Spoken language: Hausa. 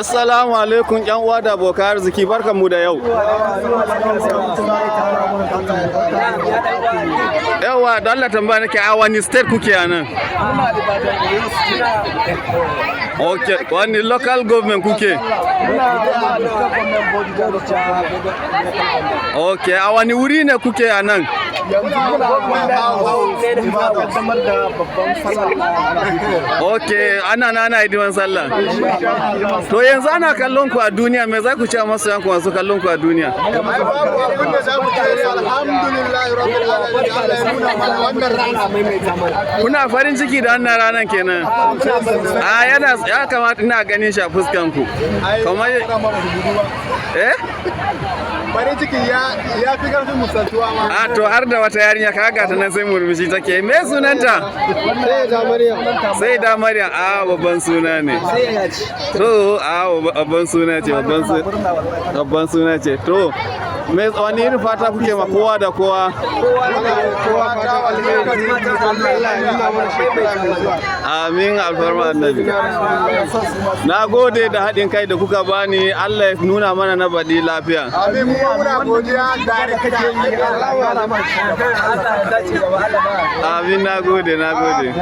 Assalamu alaikum, yan uwa da abokan arziki, barkanmu da yau. Yawa, don Allah tambaya nake, a wani state kuke a nan? Ok, wani local government kuke? Ok, a wani wuri ne kuke a nan? Kaddamar da babban sallah. Ok, ana na ana hidiman sallah. To yanzu ana kallon ku a duniya, me za ku ce a masoyan ku masu kallon ku a duniya? Ai babu abin da za mu ce, alhamdulillah rabbil alamin, Allah ya nuna mana wannan rana. Kuna farin ciki da wannan ranar kenan? A yana ya kamata ina ganin shi a fuskan ku. Kamar eh? Farin ciki ya fi karfin musantuwa ma. A to, har da wata yarinya ka ga ta nan sai murmushi take. Me sunanta? Sai da Maryam. Sai da Maryam, a babban suna ne. Sai ya ci. To, a babban suna ce, babban suna ce. To, me wani irin fata kuke ma kowa da kowa? Kowa fata alheri, Allah ya nuna mana shekara mai zuwa. Amin, alfarma Annabi. Na gode da haɗin kai da kuka bani, Allah ya nuna mana na baɗi lafiya. Amin, mu ma muna godiya da kake yi, Allah ya Amin, na gode, na gode.